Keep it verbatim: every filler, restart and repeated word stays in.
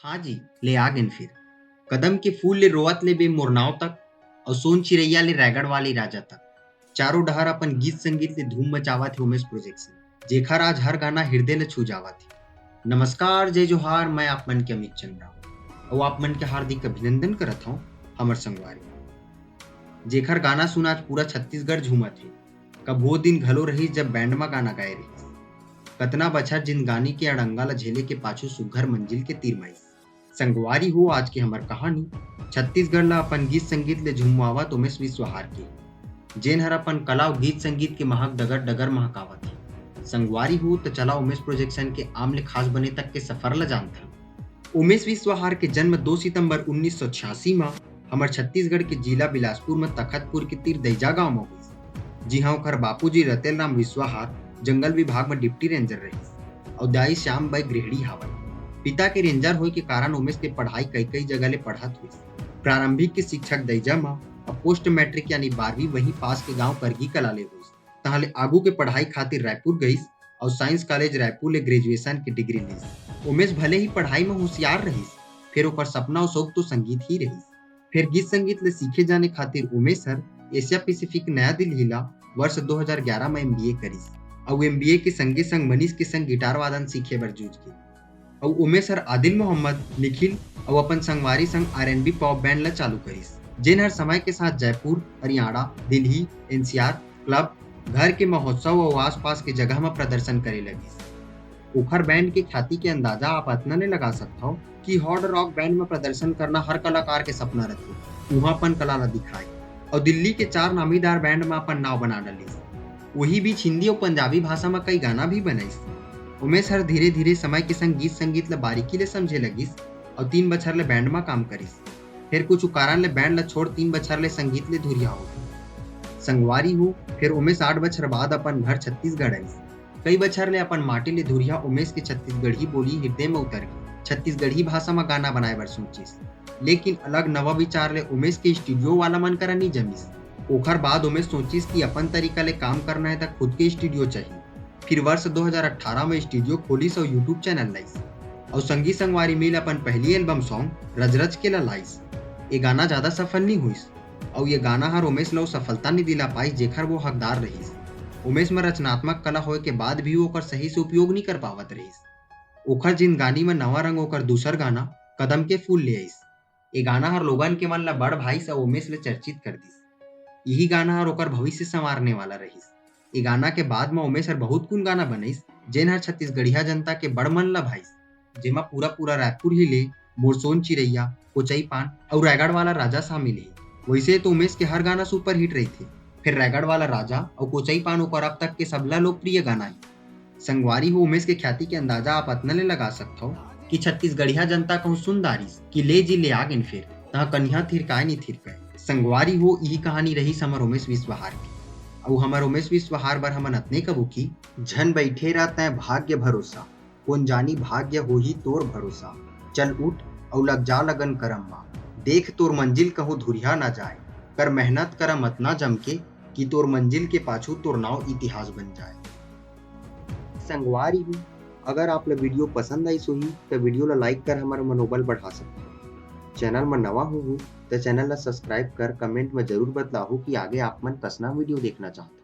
हाँ जी, ले आ गेन फिर। कदम के फूल ले रोवत ले बे मोर नाव तक, अउ सोन चिरैया ले रायगढ़ वाली राजा तक। चारों डहर अपन गीत संगीत ले धूम मचावत हे उमेश प्रोजेक्शन, जेखर आज हर गाना हृदय ले छू जावत हे। नमस्कार, जय जोहार, मैं आप मन के अमित चंद्रा, अउ आप मन के हार्दिक अभिनंदन करत हौं हमर संगवारी। जेखर गाना सुन आज पूरा छत्तीसगढ़ झूमत हे। कभू दिन घलो रहिस जब बैंड म गाना गाए रहिस। कतना बछर जिंदगानी के अड़ंगा ल झेले के पाछू सुग्घर मंजिल के तीर म आइस। संगवारी हो, आज के हमर कहानी छत्तीसगढ़ ल अपन गीत संगीत ले झुमवावत उमेश विश्वहार के, जेन हर अपन कला अउ गीत संगीत के महक डगर डगर महकावत हे। संगवारी हो, त चला उमेश प्रोजेक्शन के आम ले खास बने तक के सफर ल जानथन। उमेश विश्वहार के जन्म दो सितंबर उन्नीस सौ छियासी म हमर छत्तीसगढ़ के जिला बिलासपुर म तखतपुर के तीर दैजा गांव म होइस, जिहां ओखर बापूजी रतेल राम विश्वहार जंगल विभाग म डिप्टी रेंजर रहिस अउ दाई श्याम बाई गृहिणी हावय। पिता के रेंजर होए के कारण उमेश के पढ़ाई कई-कई जगह ले पढ़त होइस। प्रारंभिक के शिक्षक दैजा म, अब पोस्ट मैट्रिक यानी बारहवीं वहीं पास के गांव करगी कला ले होइस। तहां ले आगू के पढ़ाई खातिर रायपुर गइस अउ साइंस कॉलेज रायपुर ले ग्रेजुएशन के डिग्री लीस। उमेश भले ही पढ़ाई म होशियार रहिस, फेर ओकर सपना अउ शौक तो संगीत ही रहिस। फेर गीत संगीत ले सीखे जाने खातिर उमेश हर एशिया पैसिफिक नया दिल्ली ला वर्ष दो हज़ार ग्यारह म एमबीए करिस अउ एमबीए के संगे संग मनीष के संग गिटार वादन सीखे बर जुट गे। अउ उमेश हर आदिल मोहम्मद, निखिल अउ अपन संगवारी संग आरएनबी पॉप बैंड ला चालू करिस, जेन हर समय के साथ जयपुर, हरियाणा, दिल्ली, एनसीआर, क्लब, घर के महोत्सव अउ आसपास के जगह म प्रदर्शन करे लगिस। ओखर बैंड के ख्याति के अंदाजा आप अतना ले लगा सकथव कि हार्ड रॉक बैंड म प्रदर्शन करना हर कलाकार के सपना रथे। उहां अपन कला ला दिखाए अउ दिल्ली के चार नामीदार बैंड म अपन नाव बना डालिस। वही बीच हिंदी अउ पंजाबी भाषा म कई गाना भी बनाइस। उमेश हर धीरे-धीरे समय के संग गीत संगीत ला बारीकी ले समझे लगिस अउ तीन बछर ले बैंड म काम करिस। फेर कुछ कारण ले बैंड ला छोड़ तीन बछर ले संगीत ले धुरिहा हो गे। संगवारी हो, फेर उमेश आठ बछर बाद अपन घर छत्तीसगढ़ आइस। कई बछर ले अपन माटी ले धुरिहा उमेश के छत्तीसगढ़ी बोली हृदय म उतर गे। छत्तीसगढ़ी भाषा म गाना बनाए बर सोचिस, लेकिन अलग नवा विचार ले उमेश के स्टूडियो वाला मन करा नी जमिस। ओखर बाद उमेश सोचिस कि अपन तरीका ले काम करना हे त खुद के स्टूडियो चाही। फिर वर्ष दो हज़ार अठारह म स्टूडियो खोलिस अउ YouTube चैनल लाइस अउ संगी संगवारी मिल अपन पहली एल्बम सॉन्ग रज रज के ला लाइस। ये गाना ज्यादा सफल नी होइस अउ ये गाना हर उमेश ल ओ सफलता नी दिला पाइस जेखर वो हकदार रहिस। उमेश म रचनात्मक कला होए के बाद भी वो ओकर सही से उपयोग नी कर पावत रहिस। ओखर जिंदगानी म नवा रंग ओकर दूसर गाना कदम के फूल ले आइस। ये गाना हर लोगन के मन ला बड़ भाइस अउ उमेश ले चर्चित कर दिस। यही गाना हर ओकर भविष्य संवारने वाला रहिस। ये गाना के बाद म उमेश हर बहुत कुन गाना बनइस, जेन हर छत्तीसगढ़िया जनता के बड़ मन ला भाइस, जेमा पूरा पूरा रायपुर ही ले, मोर सोन चिरैया, कोचई पान अउ रायगढ़ वाला राजा शामिल हे। वैसे तो उमेश के हर गाना सुपरहिट रहिथे, फेर रायगढ़ वाला राजा अउ कोचई पान ओकर अब तक के सबला लोकप्रिय गाना हे। संगवारी हो, उमेश के ख्याति के अंदाजा आप अतना ले लगा सकथव कि छत्तीसगढ़िया जनता कहूँ सुन डारिस कि ले जी ले आ गेन फेर, तहाँ कनिहा थिरकाय नी थिरकय। संगवारी हो, इही कहानी रहिस हमर उमेश विश्वहार के। अउ हमर उमेश विश्वहार बर हमन अतने कबो कि झन बइठे रह तैं भाग्य भरोसा, कोन जानी भाग्य होही तोर भरोसा। चल उठ अउ लग जा लगन करम मा, देख तोर मंजिल कहूँ धुरिहा ना जाय। कर मेहनत करम अतना जम के कि तोर मंजिल के पाछू तोर नाव इतिहास बन जाय। संगवारी हो, अगर आप ला वीडियो पसंद आइस होही, त वीडियो ला लाइक कर हमर मनोबल बढ़ा सकथव। चैनल म नवा होहू, त चैनल ला सब्सक्राइब कर, कमेंट म जरूर बतलाहू कि आगे आप मन कसना वीडियो देखना चाहथव।